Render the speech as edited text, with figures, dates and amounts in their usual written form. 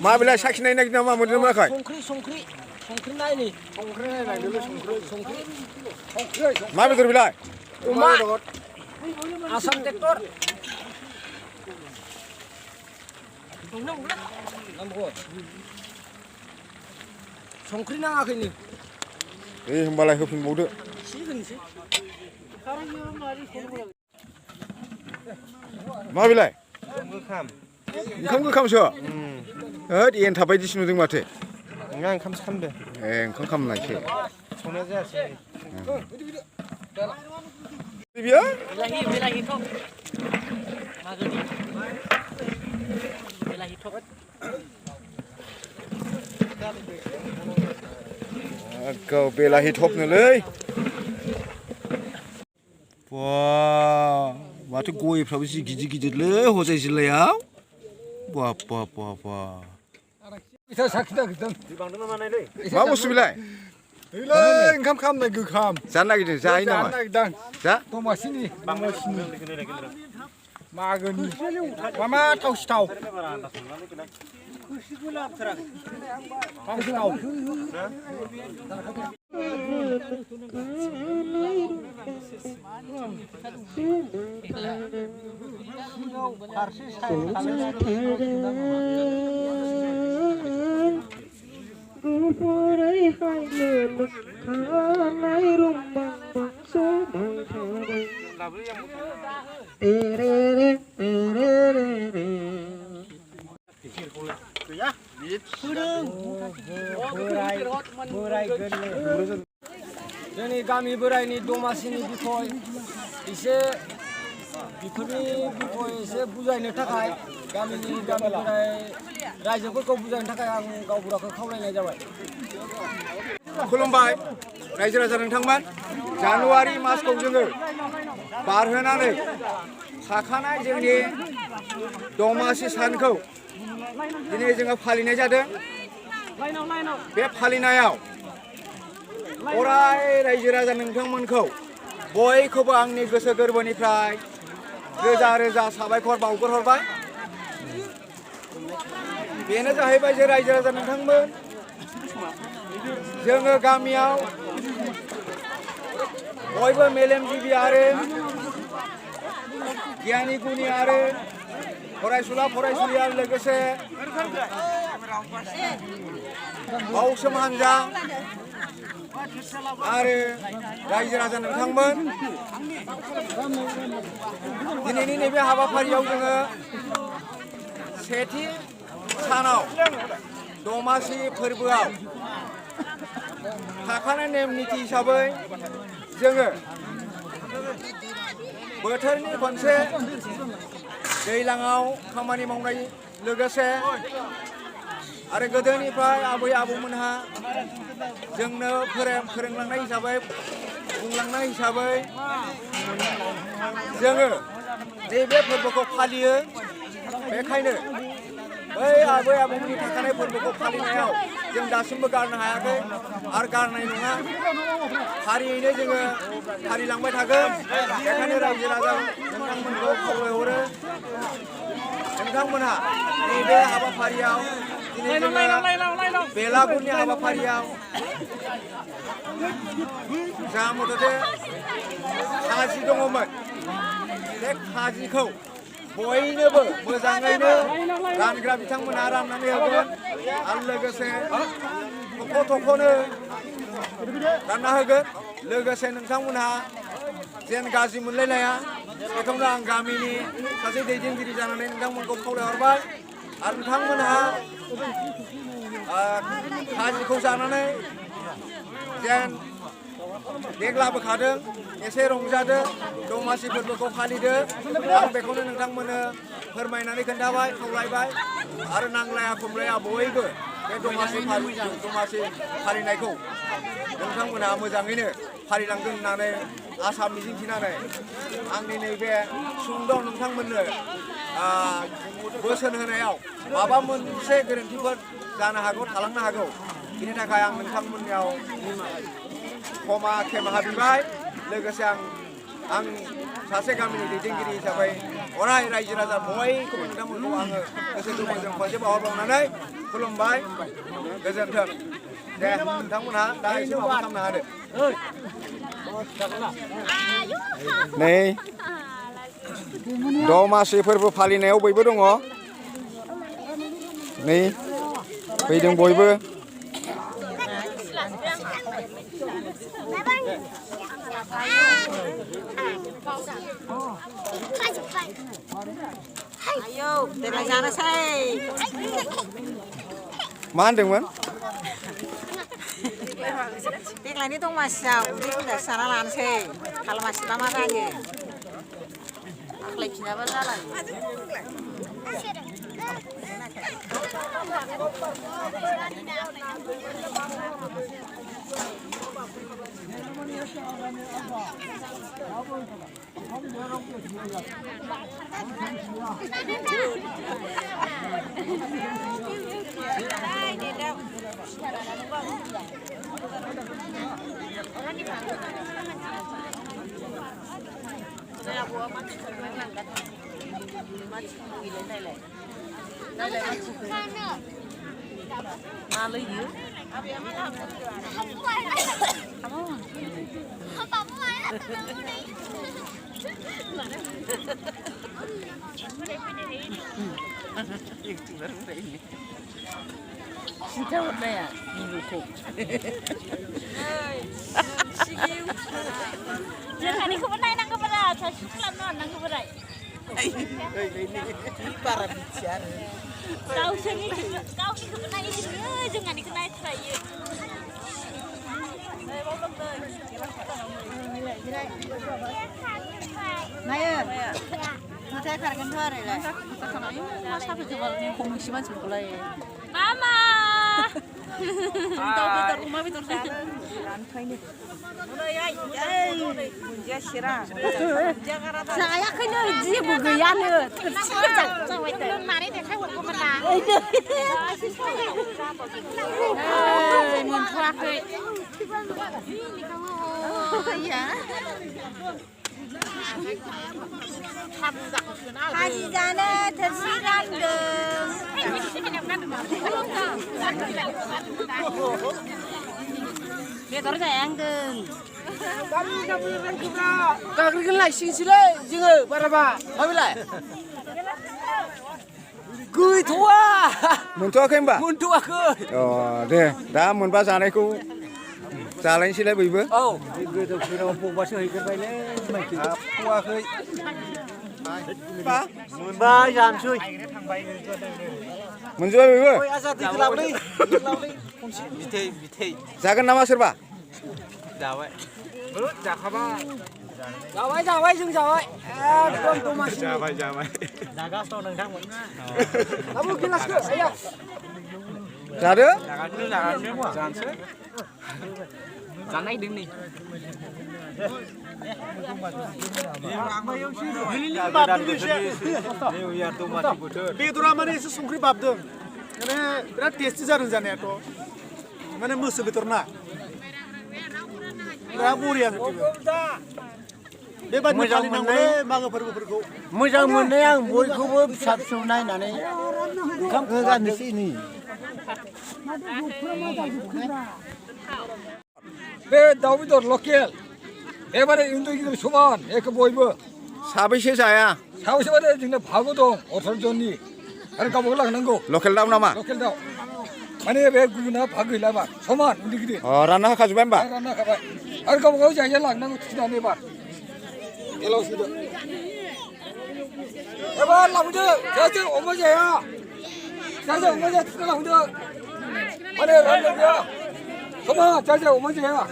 मा बेलाय साखिनाय नागिरदों नामा मोनदों मोनाखै संख्रि नायनि संख्रि नायनायदोंलै संख्रि मा बेदर बेलाय अमा आसाम ट्रेक्टर संख्रि नाङाखैनो दे होमबालाय होफिनबावदो मा बेलाय ओंखाम गोखामसो होद एनथाब बायदिसो नुदों माथो नङा ओंखामसो खालामदों ए ओंखाम खालामनायसो संनाय जायासै बियो बेलाहिथ' मागोनि बेलाहिथ' गाव बेलाहि थपनोलै बा माथो गयफ्राबो जि गिदिर गिदिरलै हजाय जिल्लायाव बाब बाब बाब बाब मा बुस्थु बेलाय ओंखाम खालामनाय गोखाम जानो नागिरदों जाहै नामा जा दमासिनि मागोनि मा थाव सिथाव जोंनि गामि बोराइनि दमासिनि बिखय एसे बेफोरनि बिखय एसे बुजायनो थाखाय गामि बोराइ रायजोफोरखौ बुजायनो थाखाय आं गावबुराखौ खावलायनाय जाबाय खुलुमबाय रायजो राजा नोंथांमोन जानुवारि मासखौ जोङो बारहोनानै थाखानाय जोंनि दमासि सानखौ दिनै जोङो फालिनाय जादों बे फालिनायाव अराय रायजो राजा नोंथांमोनखौ बयखौबो आंनि गोसो गोरबोनिफ्राय रोजा रोजा साबायखर बावहरबाय बेनो जाहैबाय जे रायजो राजा नोंथांमोन जोङो गामियाव बयबो मेलेमजिबि आरो गियानि गुनि आरो फरायसुला फरायसुलिया लोगोसे बावसोम हान्जा आरो रायजो राजा नोंथांमोन दिनैनि नैबे हाबाफारियाव जोङो सेथि सानाव दमासि फोरबोआव थाखानाय नेम निथि हिसाबै जोङो बोथोरनि खनसे दैज्लाङाव खामानि मावनाय लोगोसे आरो गोदोनिफ्राय आबै आबौमोनहा जोंनो फोरोंलांनाय हिसाबै बुंलांनाय हिसाबै जोङो नैबे फोरबोखौ फालियो बेखायनो बै आबै आबौमोननि थाखानाय फोरबोखौ फालिनायाव जों दासिमबो गारनो हायाखै आरो गारनाय नङा फारियैनो जोङो फालिलांबाय थागोन बेखायनो रायजो राजा नोंथांमोनखौ खावलायहरो नोंथांमोनहा नैबे हाबाफारियाव दिनै जोङो बेलागुरनि हाबाफारियाव जा मथथे खाजि दङमोन बे खाजिखौ बयनोबो मोजाङैनो रानग्रा बिथांमोनहा राननानै होगोन आरो लोगोसे थख' थख'नो रानना होगोन लोगोसे नोंथांमोनहा जेन गाज्रि मोनलायलाया बेखौनो आं गामिनि सासे दैदेनगिरि जानानै नोंथांमोनखौ खावलायहरबाय आरो नोंथांमोनहा खाजिखौ जानानै जेन देग लाबोखादों एसे रंजादों दमासि फोरबोखौ फालिदों आं बेखौनो नोंथांमोननो फोरमायनानै खोन्थाबाय खावलायबाय आरो नांलाया खमलाया बयबो बे दमासि फालिनायखौ नोंथांमोनहा मोजाङैनो फालिलांगोन होननानै आसा मिजिंथिनानै आंनि नैबे सुंद' नोंथांमोननो बोसोन होनायाव माबा मोनसे गोरोन्थिफोर जानो हागौ थालांनो हागौ बिनि थाखाय आं नोंथांमोननियाव खेमा बिबाय लोगोसे आं सासे गामिनि दैदेनगिरि हिसाबै अराय रायजो राजा बयखौबो नोंथांमोनखौ आङो गोसो गोरबोजों खनसे बावहरबावनानै खुलुमबाय गोजोन्थों दे नोंथांमोनहा दा एसे माबा खालामनो हादो नै दमासि फोरबो फालिनायाव बयबो दङ नै फैदों बयबो Ayo, deglai जानोसै मा होनदोंमोन देग्लायनि दमासियाव उदै बुंजा जाना लानोसै खालमासिबा मा जायो आख्लायफिनाबा जाला 진짜 혼나야 이거 Jangan ikut berai nang keberai, saya suka nang keberai. para bicara Kau sini, kau ikut berai ini, jangan ikut naik saya. Naya, kita kargan hari lah. Kita kan ayo, masa berjual ni komisi macam apa ya? Mama. Tahu kita rumah itu jalan. Saya kena dia bergaya ni. Belum mari deh, saya buat mana? Muncul aku. Ya. Haji jana tersirat dong. Betul sayang dong. गाग्लिगोनलाय सिंसिलै जोङो बाराबा माबिलाय गैथ'वा मोनथ'वाखै होनबा मोनथ'वाखै अ दे दा मोनबा जानायखौ जालायनोसैलाय बयबो औ गोदाव फंबासो हैगोरबायलै हाबथ'वाखै मोनबाय जानोसै मोनजोबबाय बयबो आजादिखौ लाबोलै बिथै जागोन नामा सोरबा जाबाय जाबाय जों जाबाय एकदम दमासि जाबाय जागासिनो दं नोंथांमोन आबो गिलासखौ आया जादो जानोसै जानायदों नै बेदरा माने एसे संख्रि बाबदों माने बिराद टेस्टि जादों जानायाथ' माने मोसौ बेदर ना बिराद बरिया बेबायदिनो फालिनांगौलै मागो फोरबोफोरखौ मोजां मोननाय आं बयखौबो फिसा फिसौ नायनानै ओंखाम होगानोसै नै बे दाउ बेदर लकेल एबारे उन्दै गिदिर समान एखे बयबो साबैसे जाया साबैसे माने जोंना भागो दं 18 जननि आरो गावबागाव लांनांगौ लकेल दाउ नामा लकेल दाउ माने बे गुबुना भाग गैला बा समान उन्दै गिदिर अ रानना होखाजोब्बाय होनबा रानना होखाबाय आरो गावबागाव जायगा लांनांगौ थिनानै एबार एलाव सोदो एबार लांदो जायजों अमा जाया जायजों अमा जाया थिना लांदो माने राननो गैया समान जायजों अमा जाया